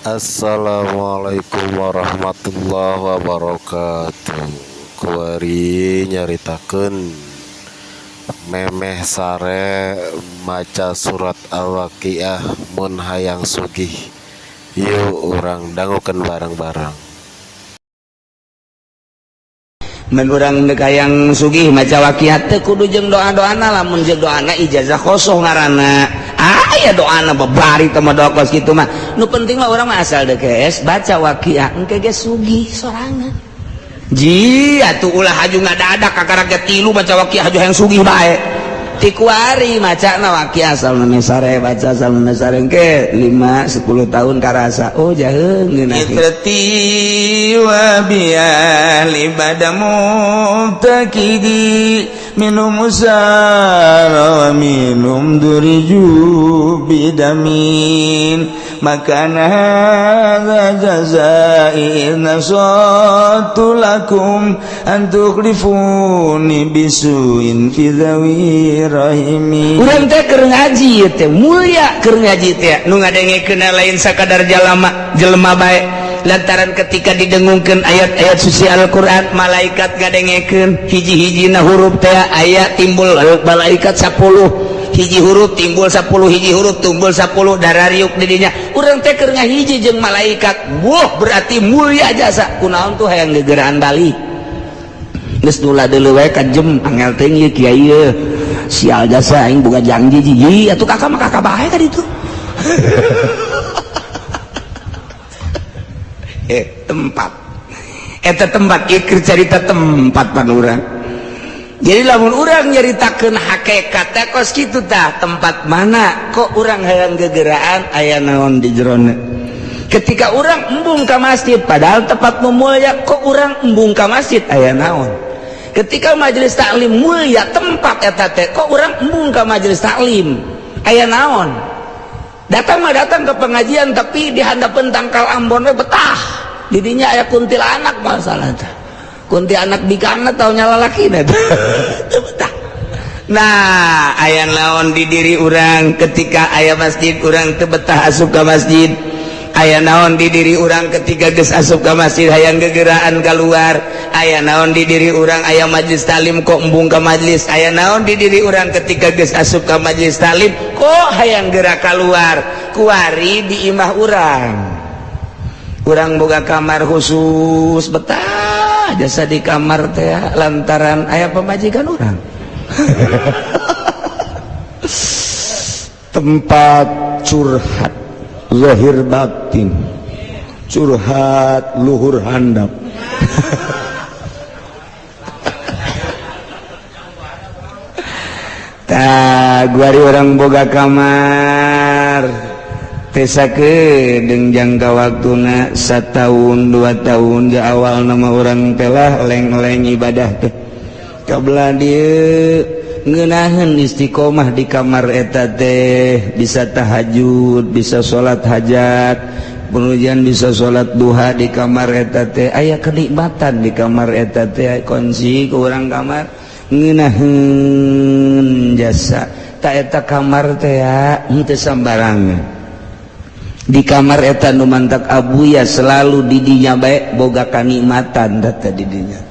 Assalamualaikum warahmatullahi wabarakatuh. Kuari nyaritakeun memeh sare maca surat Al-Waqiah mun hayang sugih. Yuk urang dangukeun bareng-bareng. Mun urang deuk hayang sugih maca waqiah teu kudu jeung doa-doana, lamun jeung doana ijazah khosoh ngaranna. Aya doana babari teh mah doa kos kitu mah. Nu penting mah urang mah asal deuk geus baca waqiah engke ge sugih sorangan. Ji atuh ulah haju ngadadak kakara ge tilu maca waqiah haju hayang sugih bae. Ti kuari macana waqiah asal nu sare baca asal nu sare engke 5 10 tahun karasa oh jaheung ngeunah. Itrati wa biali badamu takidi minum usara wa minum duriju bidamin makana hadza jazai nasatu lakum an tukhlifuni bisuin fi dhawi rahimi. Urang teh keur ngaji teh mulia, keur ngaji teh nu ngadengekeun lain sakadar jalama jelema bae, lantaran ketika didengungkeun ayat-ayat suci Al-Qur'an malaikat ngadengekeun hiji-hijina huruf teh aya timbul malaikat 10 hiji huruf timbul 10 hiji huruf timbul 10 darariuk di dinya. Urang teh keur ngahiji jeung malaikat, wah berarti mulia jasa. Kunaon tuh hayang gegeraan balik geus nula deuleu wae kajem angel teh ieu kiai ieu sial jasa aing boga janji ji atuh kakak mah kakak bae ka ditu. Tempat eta tempat ieu carita tempat pan urang. Jadi lamun urang nyaritakeun hakikat teh kos kitu tah, tempat mana kok urang hayang gegeraan aya naon di jerona. Ketika urang embung ka masjid padahal tempat nu mulia, kok urang embung ka masjid aya naon. Ketika majelis taklim mulia tempat eta teh, kok urang embung ka majelis taklim aya naon. Datang mah datang ke pengajian tapi di handapeun tangkal ambon we betah didinya aya kuntilanak, masalah teh kuntilanak bikana tau nya lalakina teu betah. Nah aya naon di diri urang ketika aya masjid urang teu betah asup ka masjid. Aya naon di diri urang ketika geus asup ka masjid hayang gegeraan keluar. Aya naon di diri urang aya majelis taklim kok embung ka majelis. Aya naon di diri urang ketika geus asup ka majelis taklim kok hayang gerak keluar. Kuari di imah urang, urang boga kamar khusus betah jasa di kamar teh lantaran aya pamajikan urang. Tempat curhat zahir batin, curhat luhur handap. Tah guari orang boga kamar teh sakedeung jangka waktuna satahun 2 tahun di awal nama orang telah leng-leng ibadah teh kabelah dieu ngeunaheun istiqomah di kamar eta teh, bisa tahajud, bisa salat hajat, kemudian bisa salat duha di kamar eta teh, aya kenikmatan di kamar eta teh, kunci ke urang kamar ngeunaheun jasa ta eta kamar teh henteu sambarangan. Di kamar eta nu mantak abuya selalu di dinya bae boga kanikmatan data di dinya.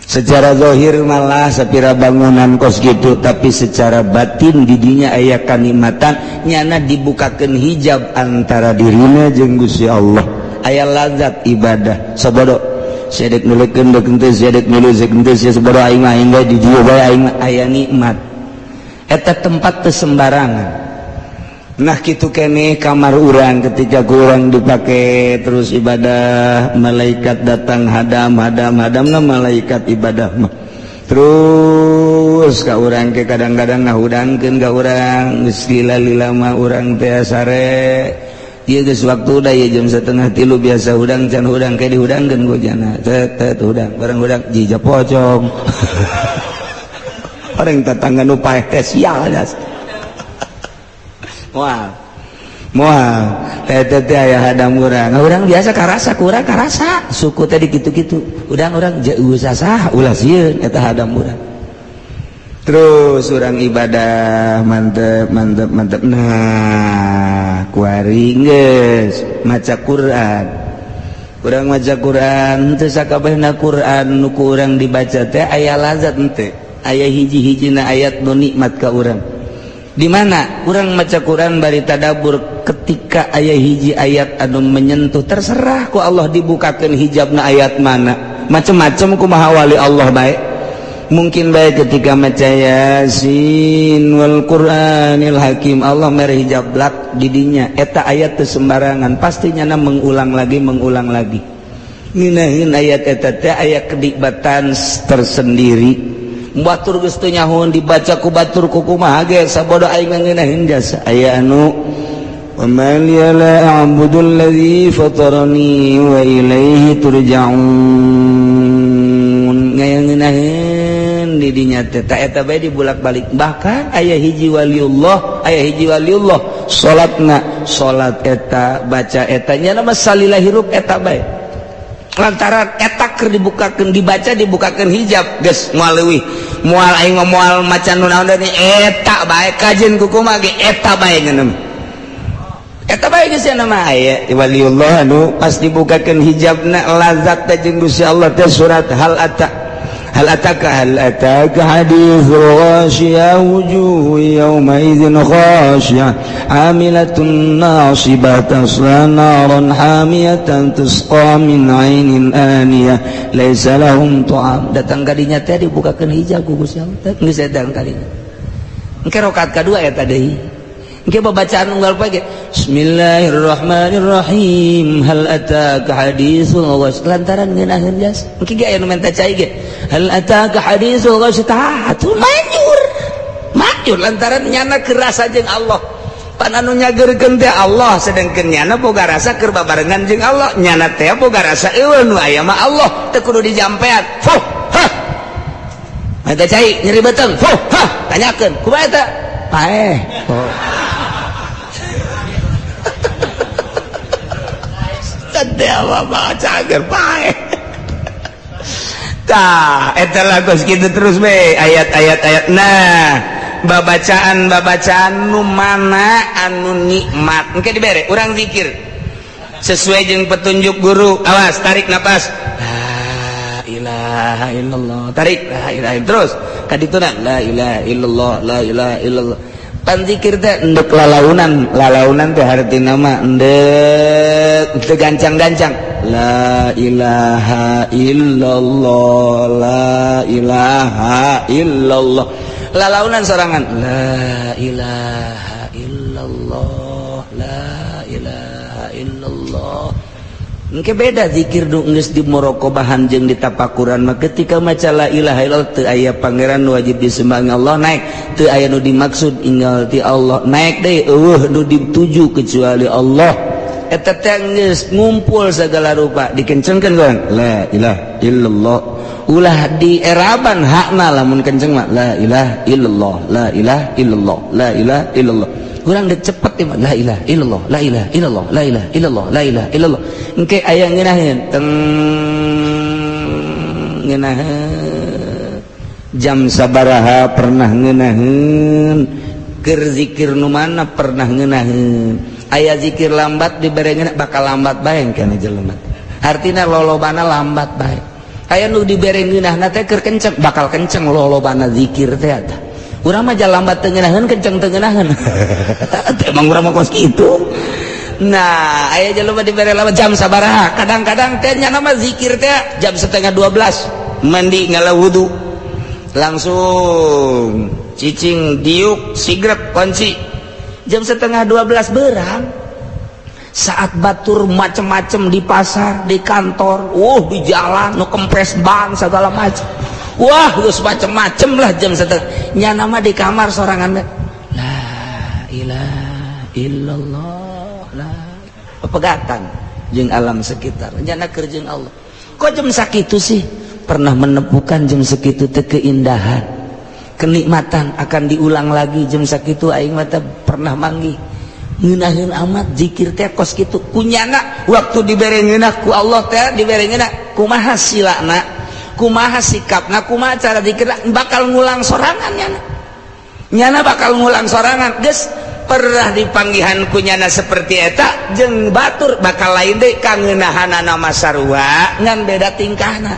Secara zahir malah sapira bangunan kos gitu, tapi secara batin di dinya aya kanikmatan, nyana dibukakeun hijab antara dirina jeung Gusti Allah. Aya lazat ibadah sabodo sedek nulekeun deuk henteu sedek nulis deuk henteu sia sabodo aing mah aing di dieu bae aing mah aya nikmat. Eta tempat teu sembarangan. Nah kitu keneh kamar urang ketika kurang dipakai terus ibadah, malaikat datang hadam hadam hadam na malaikat ibadah mah terus ka urang ke kadang-kadang ngahudangkeun ka urang geus lila-lila mah urang teh sare ieu geus waktu da ieu jam 2:30 biasa hudang can hudang ke dihudangkeun ku jana tet tet hudang bareng hudang jija pocong. Orang tetangga nu paeh teh sial jas. Moal moal teh teh aya hadam urang. Urang biasa karasa kurang karasa suku tadi gitu-gitu. Udang urang jauh sasah ulah sieun eta hadam urang. Terus urang ibadah mantep mantep mantep. Nah, kuari geus maca Quran, urang maca Quran teu sakabehna Quran nu ku urang dibaca teh aya lazat henteu, aya hiji-hijina ayat nu nikmat ka urang. Di mana urang maca Quran bari tadabur, ketika aya hiji ayat anu menyentuh, terserah ku Allah dibukakeun hijabna ayat mana, macem-macem kumaha wali Allah baik. Mungkin baik ketika maca Yasin wal Qur'anil Hakim, Allah mere hijab blak didinya. Eta ayat teu sembarangan, pasti nyana mengulang lagi, mengulang lagi ngeunaheun ayat eta teh, aya kenikmatan tersendiri. Batur geus teu nyahoeun dibaca ku batur ku kumaha ge, sabodo aing ngeunaheun jasa. Aya anu wa ma liya la a'budu alladzi fatarani wa ilaihi turja'un, ngeunaheun di dinya teh. Ta eta bae dibulak-balik. Bahkan aya hiji waliullah, aya hiji waliullah salatna, salat eta, baca eta, nya mah salila hirup eta bae, lantaran eta keur dibukakeun, dibaca, dibukakeun hijab, geus moal leuwih, moal aing mah moal maca nu naon deui, eta bae. Kajeun ku kumaha ge eta bae ngeuneuh, eta bae geus. Nama aya waliullah anu pas dibukakeun hijabna, lazat teh jeung Gusti Allah teh surat hal ata, hal ataka, hal ataka hadithul ghasyiyah, wujuhu yawma idzin khasyiyah amilatun nasibah tasla naran hamiyatan tusqa min ainin aniyah laisa lahum ta'am. Datang kadinya teh dibukakeun hijab ku Gusti Allah teh, geus datang kadinya. Engke rakaat kadua eta deui, engke babacaan unggal poe ge Bismillahirrahmanirrahim, hal ataka hadithul ghasy, lantaran ngeunaheun jas. Engke ge aya nu menta cai ge, hal ataka hadithul ghasy, tah atuh manjur manjur, lantaran nyana keur rasa jeung Allah. Pan anu nyageurkeun teh Allah, sedangkeun nyana boga rasa keur babarengan jeung Allah. Nyana teh boga rasa eueuh nu aya mah Allah, teu kudu dijampean. Fuh hah, menta cai nyeri beuteung, fuh hah, tanyakeun kumaha eta paeh. Oh. Cager paeh. Tah eta lagu kitu terus be ayat-ayat ayat. Nah, babacaan babacaan nu mana anu nikmat engke dibere urang zikir sesuai jeung petunjuk guru. Awas, tarik napas, la ilaha illallah, tarik, la ilaha, terus kadituna la ilaha illallah, la ilaha illallah. Pan zikir teh endek lalaunan, lalaunan teh hartina mah endek teu gancang-gancang, la ilaha illallah, la ilaha illallah, lalaunan sorangan, la ilaha illallah, la ilaha illallah. Engke beda zikir nu geus di muraqabahan jeung di tapakuran mah. Ketika maca la ilaha illallah, teu aya pangeran wajib disembah Allah, naik, teu aya nu dimaksud inggal ti Allah, naik deui, eueuh nu dituju kecuali Allah. Eta teh geus ngumpul segala rupa, dikencengkeun kan la ilaha illallah, ulah dieraban hakna. Lamun kenceng mah la ilaha illallah, la ilaha illallah, la ilaha illallah. Kurang dek cepet ya, la ilaha illallah, la ilaha illallah, la ilaha illallah, la ilaha illallah. Engke aya ngeunaheun teng ngeunaheun jam sabaraha, pernah ngeunaheun keur zikir nu mana, pernah ngeunaheun aya zikir lambat dibere ngeunah, bakal lambat bae kana jelema, artina lolobana lambat bae. Aya nu dibere ngeunahna teh keur kenceng, bakal kenceng lolobana zikir teh. Eta urang mah lambat teu ngeunaheun, kenceng teu ngeunaheun, emang urang mah kos kitu. Nah, aya jelema dibere lama jam sabaraha, kadang-kadang teh nya mah zikir teh jam 11.30, mandi, ngala wudu, langsung cicing, diuk sigrek kunci, jam 11.30 berang, saat batur macem-macem di pasar, di kantor, di jalan, nu kempes ban segala macem, wah geus macem-macem lah. Jam setengah nyana mah di kamar sorangan, la ilaha illallah, la pegatan jeung alam sekitar, nyana keur jeung Allah. Kok jam sakitu sih pernah menemukan jam segitu teh keindahan, kenikmatan akan diulang lagi jam sakitu? Aing mah pernah manggih ngeunaheun amat zikir teh kos kitu kunyana. Waktu dibere ngeunah ku Allah teh, dibere ngeunah kumaha silana. Kumaha sikapna, kumaha cara dikira, bakal ngulang sorangan nyana. Nyana bakal ngulang sorangan. Geus pernah dipanggihan ku nyana seperti eta jeung batur bakal lain deui kangeunahanana mah sarua ngan beda tingkahna.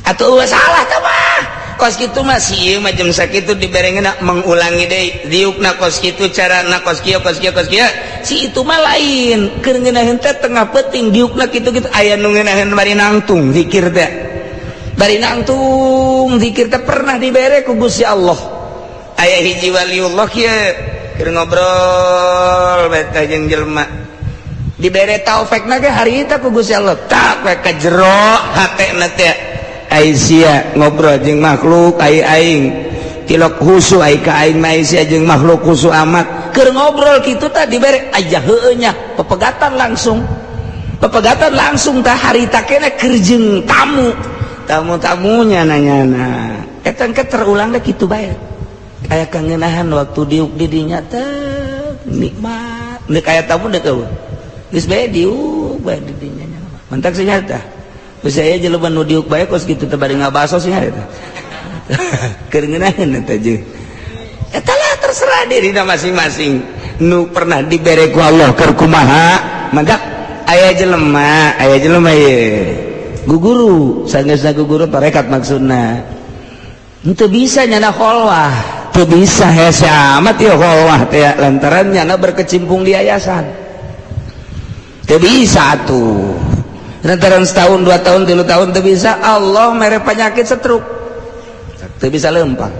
Atuh eueuh salah teh mah. Kos kitu mah si ieu mah jeung sakitu diberengeuna mengulangi deui diukna kos kitu carana kos kieu kos kieu kos kieu. Si itu mah lain keur ngeunaheun teh tengah peuting diukna kitu-kitu aya nu ngeunaheun bari nangtung zikir teh. Bari nangtung zikir teh pernah dibere ku Gusti Allah. Aya hiji waliullah kieu keur ngobrol bae teh jeung jelema. Dibere taufekna ge harita ku Gusti Allah. Tak we ka jero hatena teh. Aisyah ngobrol jeung makhluk ai aing tilok husu ai ka aing mah Aisyah jeung makhluk husu amat keur ngobrol kitu tah dibere aja heueuh nya pepegatan langsung tah harita keneh keur jeung tamu tamu-tamunya nanyana eta engke terulang teh kitu bae aya kangeunahan waktu diuk di dinya teh nikmat deuk aya tamu deuk eueuh geus bae diuk bae di dinya mantak sih tah. Saya jelema nu diuk bae kos kitu teh bari ngabaso sih eta. Keur ngeunaheun eta jeung. Eta lah terserah dirina masing-masing. Nu pernah dibere ku Allah keur kumaha, mantak aya jelema ieu. Guguru, sanesna guguru tarekat maksudna. Henteu bisa nyana kholwah, teu bisa hese amat ieu kholwah teh lantaran nyana berkecimpung di yayasan. Teu bisa atuh. Lantaran setahun, 2 tahun, 3 tahun teu bisa, Allah mere penyakit stroke. Teu bisa lempang.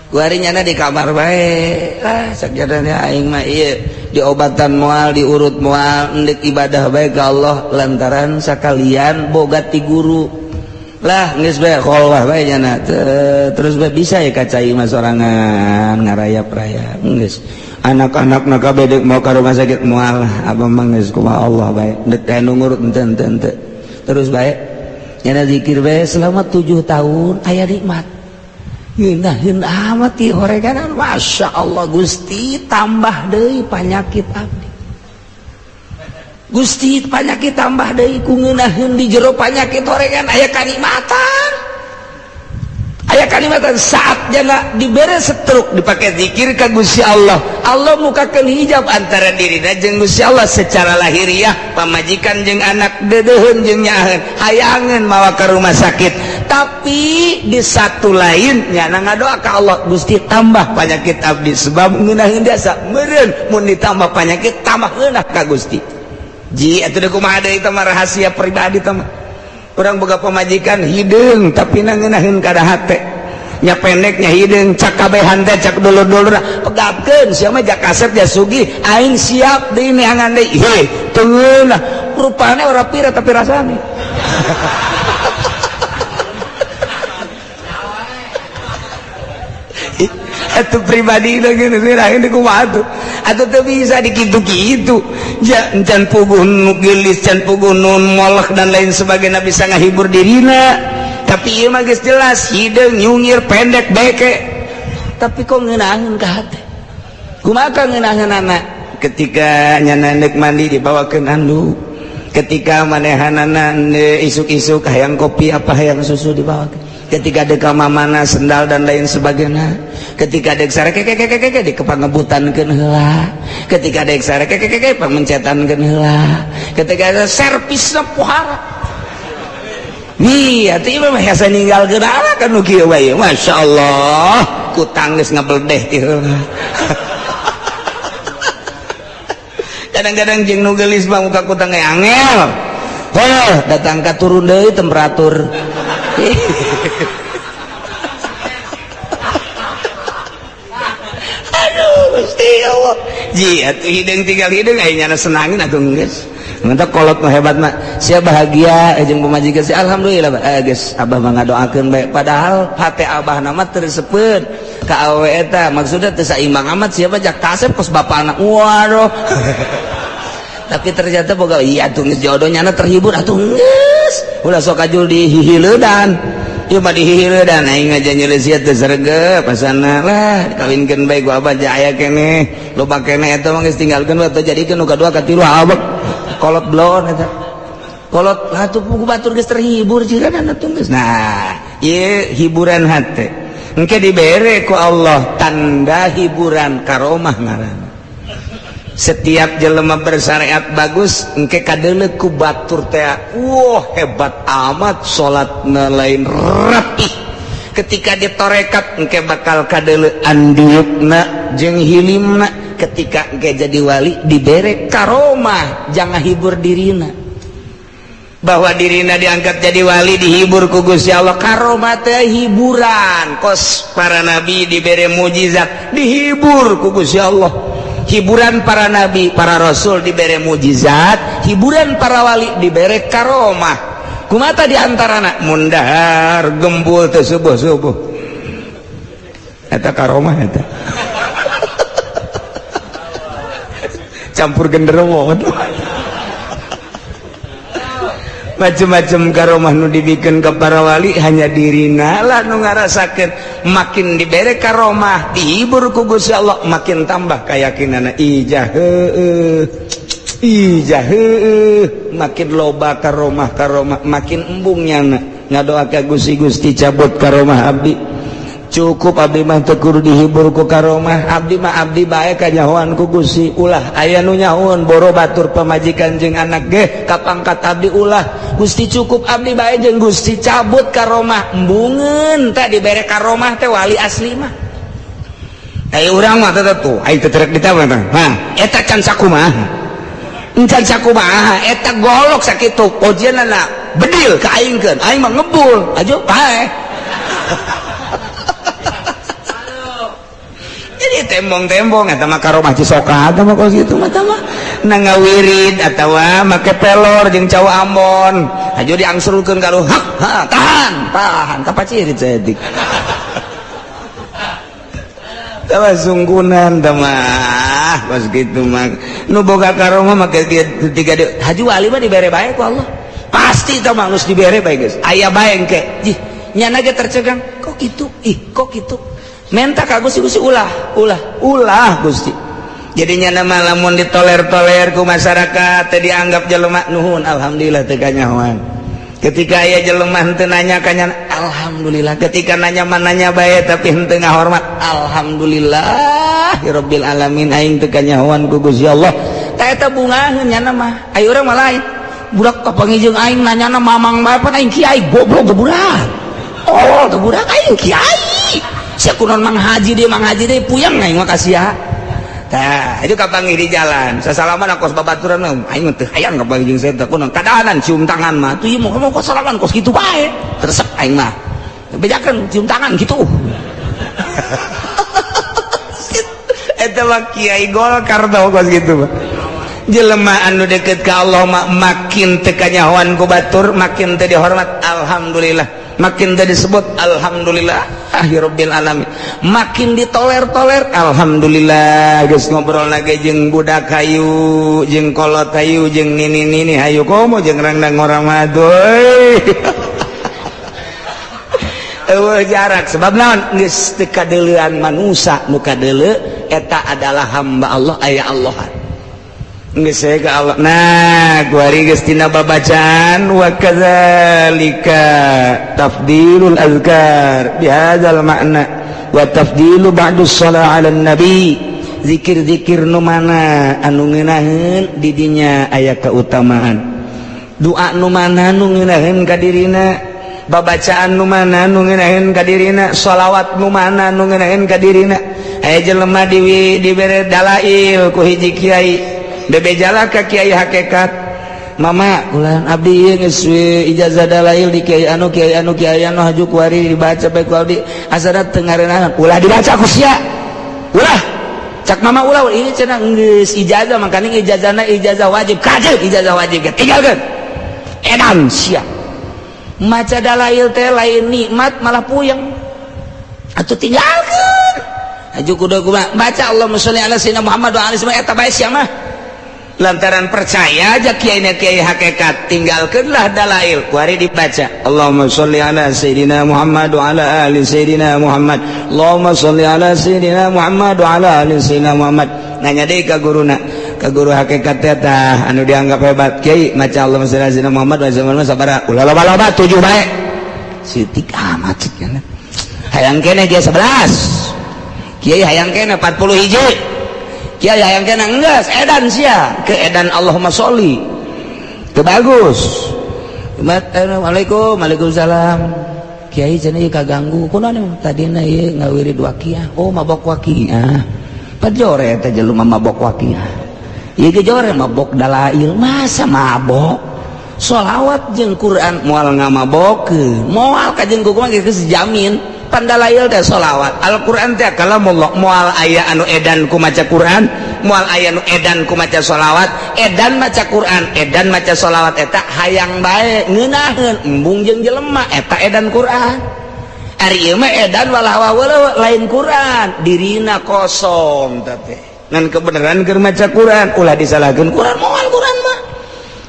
Kuari nyana di kamar bae. Lah sakjadana aing mah ieu diobatan moal, diurut moal, endek ibadah bae ka Allah lantaran sakalian boga ti guru. Lah geus bae kholwah bae nyana. Terus bae bisa ya ka cai mah sorangan ngarayap-rayap. Geus anak-anak nak bedek mau ke rumah sakit moal abah mah geus kumaha Allah bae dek aya nu ngurut henteu henteu terus bae nyana zikir bae selama 7 tahun aya nikmat ngeunaheun amat ieu horeganan Masya Allah Gusti tambah deui panyakit abdi Gusti panyakit tambah deui ku ngeunaheun di jero panyakit horegan aya kanikmatan aya kalimatan saat jana dibere stroke dipakai zikir ka Gusti Allah. Allah mukakeun hijab antara dirina jeung Gusti Allah secara lahiriah pamajikan jeung anak deudeuheun jeung nyaaheun hayangeun mawa ka rumah sakit tapi di satu lain nyana ngadoa ka Allah Gusti tambah panyakit abdi sebab ngeunaheun dasa meureun mun ditambah panyakit tambah ngeunah ka Gusti. Ji atuh deui kumaha deui teh mah rahasia pribadi teh mah. Urang boga pamajikan hideung tapi na ngeunaheun kada hate nya pendeknya hideung cak kabehan teh cak dulur-dulurna pegapkeun sia mah jak kasep ja sugih aing siap deui neangan deui heh teu ngeunah rupane ora pira tapi rasane. Atuh pribadi geus ngeunaheun kumaha atuh atuh teu bisa dikitu-kitu can puguh nu geulis can puguh nu molek dan lain sebagainya bisa ngahibur dirina tapi ieu mah geus jelas hideung nyungir pendek beke tapi kok ngeunaheun ka hate kumaha ka ngeunaheunana ketika nyana neuk mandi dibawakeun anduk ketika manehanana isuk-isuk hayang kopi apa hayang susu dibawakeun ketika dek mamana sendal dan lain sebagainya ketika dek sare kekekekeke di kepangebutankeun heula ketika dek sare kekekeke pamencetankeun heula ketika ada servisna pohara nih atuh ieu mah hese ninggalkeun anak kan nu kieu bae masyaallah ku tanggeus ngabeldeh ti heula. Kadang-kadang jeung nu geulis mah muka ku tangge angel heuh datang ka turun deui temperatur. Aduh Gusti Allah ji atuh hideung tinggal hideung aya nyana senangin atuh geus mantap kolot mah hebat mah sia bahagia jeung pamajikan sia alhamdulillah geus abah mah ngadoakeun bae padahal hate abah na mah teu reseupeun ka awewe eta maksudna teu saimbang amat sia mah jak kasep kos bapana waduh. Tapi ternyata boga iya atuh geus jodoh nyana terhibur atuh geus ulah sok kajul dihihileudan ieu mah dihihileudan aing aja nyeuleun sia teu sregep pasana lah dikawinkeun bae ku abah aya keneh loba keneh eta mah geus tinggalkeun we teu jadikeun nu kadua katilu abek kolot blon eta Kolot atuh pugu batur geus terhibur jiran atuh geus. Nah, ieu hiburan hate. Engke dibere ku Allah tanda hiburan karomah ngaranna. Setiap jelema bersyariat bagus engke kadeuleu ku batur teh, wah hebat amat salatna lain rapih. Ketika ditorekat engke bakal kadeuleu andiukna jeung hilimna. Ketika engke jadi wali dibere karomah, jangan hibur dirina bahwa dirina diangkat jadi wali dihibur ku Gusti Allah. Karomah teh hiburan, kos para nabi dibere mujizat dihibur ku Gusti Allah. Hiburan para nabi, para rasul dibere mujizat, hiburan para wali dibere karomah. Kumata di antarana mundahar gembul teh subuh-subuh eta karomah eta. Campur genderuwo macem-macem karomah nu dibikin ke para wali hanya dirina lah nu ngarasakeun. Makin dibere karomah dihibur ku Gusti Allah makin tambah keyakinanna. Ijah heueuh, ijah heueuh, makin loba karomah karomah makin embung nyana ngadoa ka Gusti, Gusti cabut karomah abdi, cukup abdi mah teu kudu dihibur ku karomah, abdi mah abdi bae kanyahoan ku Gusti, ulah aya nu nyahoan boro batur pamajikan jeung anak ge kapangkat abdi ulah, Gusti cukup abdi bae jeung Gusti cabut karomah. Embungeun teh dibere karomah teh wali asli mah. Ai urang mah teh tuh ai teu terek ditambah teh. Hah, eta can sakumaha? Encan sakumaha eta golok sakitu ojeunana bedil ka aingkeun, aing mah ngebul ajo pae. Jadi tembong-tembong eta mah karomah Cisoka eta mah kos kitu mah tah mah na ngawirid atawa make pelor jeung cau Ambon ajo diangsurkeun ka lu, hak ha tahan tahan kapacirit saeutik. Tah sunggunan tah mah kos kitu mah nu boga karomah make tiga haji wali mah dibere bae ku Allah pasti tah mah geus dibere bae geus aya bae engke jih nyana ge tercegang kok kitu, ih kok kitu menta ka Gusti, Gusti ulah ulah ulah Gusti. Jadinya nama lamun ditoler-toler ku masyarakat teh dianggap jelema nuhun alhamdulillah teu kanyahoan. Ketika aya jelema henteu nanya kanya alhamdulillah, ketika nanya mananya bae tapi henteu ngahormat alhamdulillah rabbil alamin aing teu kanyahoan ku Gusti Allah. Tah eta bungaheun nyana mah. Ayo urang mah lain. Budak kapanggih jeung aing nanyana mamang bae pan aing kiai goblok teu budak. Oh teu budak aing kiai. Sia kunaon mang haji deui puyang aing mah ka sia. Tah, itu kapanggih di jalan. Sasalaman kos babaturan aing mah teu hayang kapanggih jeung saya teh kunaon kadahanan cium tangan mah. Tuh ieu mah kos salaman kos kitu bae. Resep aing mah. Bejakeun cium tangan kitu. Eta mah kiai Golkar tau kos kitu mah. Jelema anu deket ka Allah mah makin teu kanyahoan ku batur, makin teu dihormat alhamdulillah. Makin teu disebut alhamdulillah rabbil alamin, makin ditoler-toler alhamdulillah geus ngobrol lagi jeung budak hayu jeung kolot hayu jeung nini-nini hayu komo jeung rangdang orang madoy. Eueuh jarak sebab naon geus teu kadeuleuan manusa nu kadeuleu eta adalah hamba Allah aya Allah geus ka Allah. Nah kuari geus tina babacaan wa kadzalika tafdilul azkar bihadzal makna wa tafdilu ba'du shalah 'alan nabi. Zikir-zikir nu mana anu ngeunaheun di dinya aya keutamaan, doa nu mana nu ngeunaheun ka dirina, babacaan nu mana nu ngeunaheun ka dirina, shalawat nu mana nu ngeunaheun ka dirina. Aya jelema dibere dalail ku hiji kiai, bebejala ka kiai hakikat, mama ulah abdi ieu geus ijazah dalail di kiai anu kiai anu kiai anu haju kuari dibaca bae ku abdi asana teu ngareunah ulah dibaca ku sia ulah cak mama ulah ini cenah geus ijazah makaning ijazahna ijazah wajib kajib ijazah wajib tinggalkeun edan sia maca dalail teh lain nikmat malah puyeng atuh tinggalkeun haju kudu kumaha baca Allahumma sholli ala sayyidina Muhammad wa alihi eta bae sia mah. Lantaran percaya aja kiai kiai hakikat tinggalkanlah dalail kuari dibaca Allahumma sholli ala sayyidina Muhammad wa ala ali sayyidina Muhammad Allahumma sholli ala sayyidina Muhammad wa ala ali sayyidina Muhammad. Nanya deui ka guruna, Ka guru hakikat teh tah anu dianggap hebat. Kiai maca Allahumma sholli ala sayyidina Muhammad wa sallam sabaraha? Ulah loba-loba, 7 bae. Sitik amat cik nya. Hayang keneh dia 11. Kiai hayang keneh 40 hiji. Kiai hayang keneh enggeus edan sia ke edan Allahumma sholli. Teu bagus. Assalamualaikum, waalaikumsalam. Kiai cenah ieu kaganggu. Kunaon tadina ieu ngawirid waqiah. Oh, mabok waqiah. Pajore eta jelema mabok waqiah. Ieu ge jore mabok dalail. Masa mabok? Sholawat jeung Quran moal ngamabokeun. Moal ka jeung kumaha geus jamin. Pan dalail teh sholawat. Al-Quran teh kalamullah, moal aya anu edan ku maca Quran, moal aya nu edan ku maca sholawat, edan maca Quran, edan maca sholawat eta hayang bae ngeunaheun embung jeung jelema eta edan Quran. Ari ieu mah edan walah walah lain Quran, dirina kosong teh. Ngan kebenaran keur maca Quran ulah disalahkeun Quran, moal Quran mah.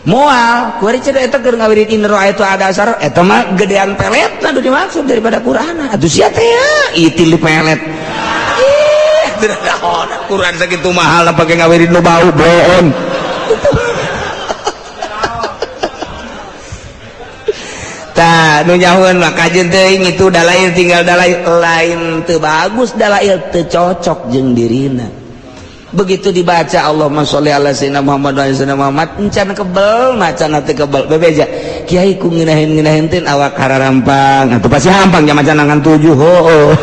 Moal, kuari cenah eta keur ngawirid in ra'aitu ada asar eta mah gedean peletna nu dimaksud daripada Quran. Atuh sia teh ya, itil di pelet. Ih, Quran sakitu mahal pake ngawirid nu bau bloon. Tah nu nyahueun mah kajeun teuing itu dalail tinggal dalail lain teu bagus dalail teu cocok jeung dirina. Begitu dibaca Allahumma sholli ala sayyidina Muhammad wa ala sayyidina Muhammad encan kebel macana teu kebel bebeja kiai ku ngeunaheun-ngeunaheun teh awak hararampang atuh pasti hampang nya macana ngan 7 hooh.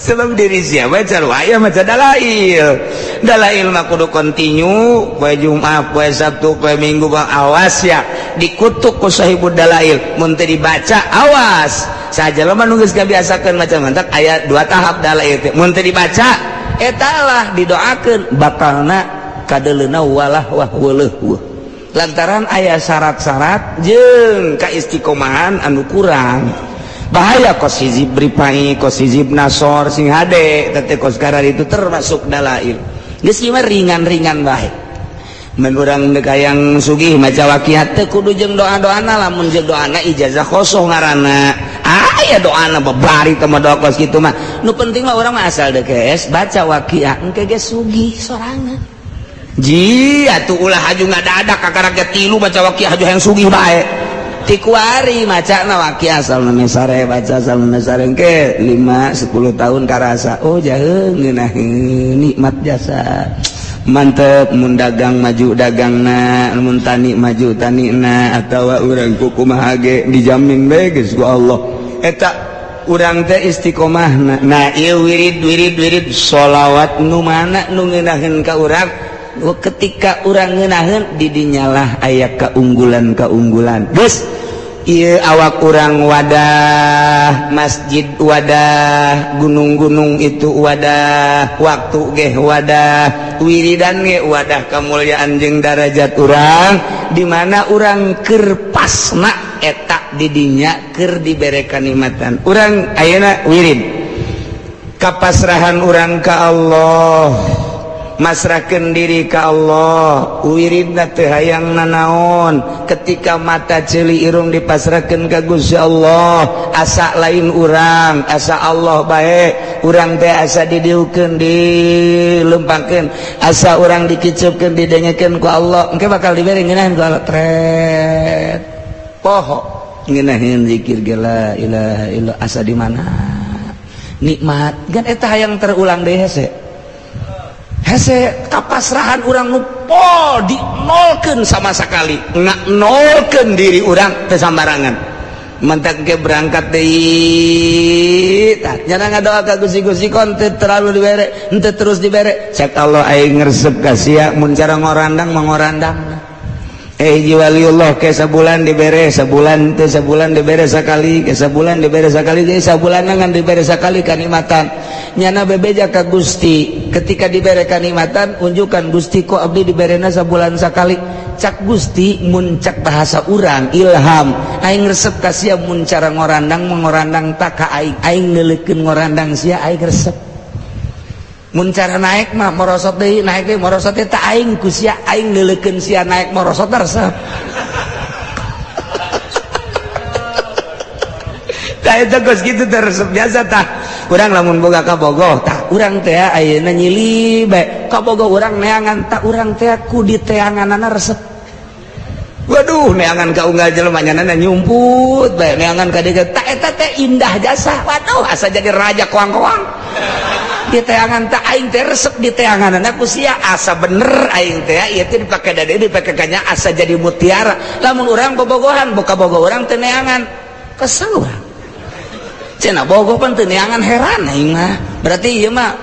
Sebab diri siapa aya maca dalail. Dalail mah kudu kontinu poe Jumat, poe Sabtu, poe Minggu bang awas ya dikutuk ku sahibud dalail mun teu dibaca awas. Sajelema nu geus kabiasakeun maca mantak aya 2 tahap dalail teh mun teu dibaca eta lah didoakeun bakalna kadeuleuna walah wah weuleuh. Lantaran aya syarat-syarat jeung kaistiqomahan anu kurang. Bahaya kos hizib ripai, kos hizib nasor sing hade teh kos karar itu termasuk dalail. Geus ieu mah ringan-ringan bae. Mun urang deuk hayang sugih maca waqiah teh kudu jeung doa-doana, lamun jeung doana ijazah khosoh ngaranna. Aya doana babari teh mah doa kos kitu mah. Nu penting mah urang mah asal deuk geus baca waqiah engke ge sugih sorangan. Ji atuh ulah haju ngadadak kakara ge 3 maca waqiah haju hayang sugih bae. Tikuari maca na waqiah asal sare baca asal sare engke 5 10 tahun karasa oh jaheung ngeunaheun nikmat jasa mantep mun dagang maju dagangna mun tani maju tanina atawa urang kumaha ge dijamin bae geus ku Allah eta urang teh istiqomahna. Nah ieu wirid wirid wirid sholawat nu mana nu ngeunaheun ka urang ketika urang ngeunaheun di dinyalah aya keunggulan-keunggulan geus ieu awak urang wadah masjid wadah gunung-gunung itu wadah waktu geh wadah wiridan ge wadah kemuliaan jeung darajat urang di mana urang keur pasna eta di dinya keur dibere kanikmatan urang ayeuna wirid kapasrahan urang ka Allah masrahkeun diri ka Allah wiridna teu hayang nanaon ketika mata ceuli irung dipasrahkeun ka Gusti Allah asa lain urang asa Allah bae urang teh asa didiukeun dilempangkeun asa urang dikiceupkeun didengekeun ku Allah engke bakal dibere ngeunaheun ku Allah tret poho ngeunaheun zikir ge la ilaha illallah asa di mana nikmat kan eta hayang terulang deui hese hese kapasrahan urang nu pol dinolkeun sama sekali nolkeun diri urang teu sambarangan mentak ke berangkat deui tah nya ngadoa ka Gusti-Gusti kon teu terlalu dibere henteu terus dibere cek Allah aing ngresep ka sia mun cara ngorandang mangorandang hiji waliullah ke sabulan dibere sabulan teu sabulan dibere sakali ke sabulan dibere sakali jadi sabulan ngan dibere sakali kanikmatan nyana bebeja ka Gusti ketika dibere kanikmatan unjukkan Gusti kok abdi diberena sabulan sakali cak Gusti mun cak bahasa urang ilham aing resep ka sia mun cara ngorandang mengorandang tak ka aing aing neuleukeun ngorandang sia aing resep mun cara naik mah merosot deui naik deui merosot teh tak aing ku sia aing neuleukeun sia naik merosot resep. Tah eta geus kitu teh resep biasa tah. Urang lamun boga kabogoh tah urang teh ayeuna nyili bae kabogoh urang neangan, tak urang teh ku diteanganana resep. Waduh, neangan ka unggal jelema nyana nyumput bae, neangan ka dieu tak eta teh indah jasa. Waduh, asa jadi raja koang-koang di teangan tak aing teh resep di teanganana ku sia, asa bener aing teh ieu teh dipake dade dipake kanya asa jadi mutiara. Lamun urang bobogohan boka bogo urang teh neangan, kesel urang. Cenah bogoh pan teu neangan, heran aing mah. Berarti ieu mah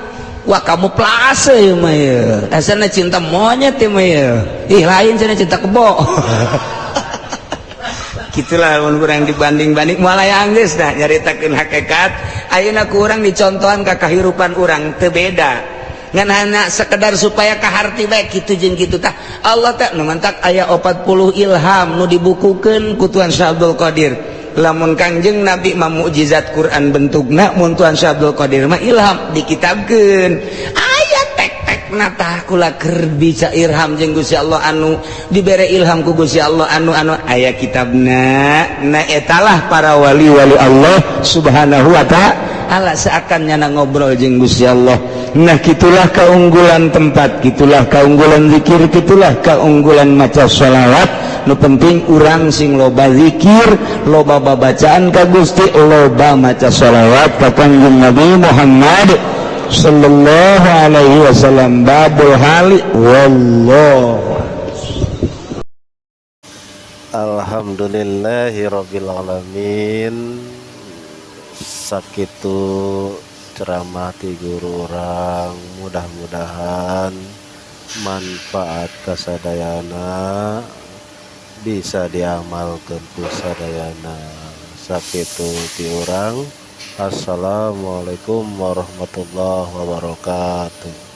wah kamuflase ieu mah ieu. Asana cinta monyet ieu mah ieu. Ih, lain cenah cinta kebo. Gitulah mun urang dibanding-banding moal aya geus dah nyaritakeun hakikat. Ayeuna ku urang dicontohan ka kahirupan urang teu beda. Ngan hanya sekedar supaya kaharti bae kitu jeung kitu tah. Allah teh nu mantak aya 40 ilham nu dibukukeun ku Tuhan Syekh Abdul Qadir. Lamun Kangjeng Nabi mah mukjizat Quran bentukna, mun Tuhan Syekh Abdul Qadir mah ilham dikitabkeun. Aya tek-tekna tah kula keur bisa ilham jeung Gusti Allah, anu dibere ilham ku Gusti Allah anu anu aya kitabna. Nah, etalah para wali-wali Allah Subhanahu wa ta'ala seakan nyana ngobrol jeung Gusti Allah. Nah, gitulah keunggulan tempat, gitulah keunggulan zikir, gitulah keunggulan maca sholawat. Nu penting urang sing loba zikir, loba babacaan ka Gusti, loba maca sholawat ka Kangjeng Nabi Muhammad sallallahu alaihi wasallam. Babul hali wallah. Alhamdulillahirabbil alamin. Sakitu ceramah ti guru urang, mudah-mudahan manfaat kasadayana, bisa diamalkeun ku sadayana. Sakitu ti urang. Assalamualaikum warahmatullahi wabarakatuh.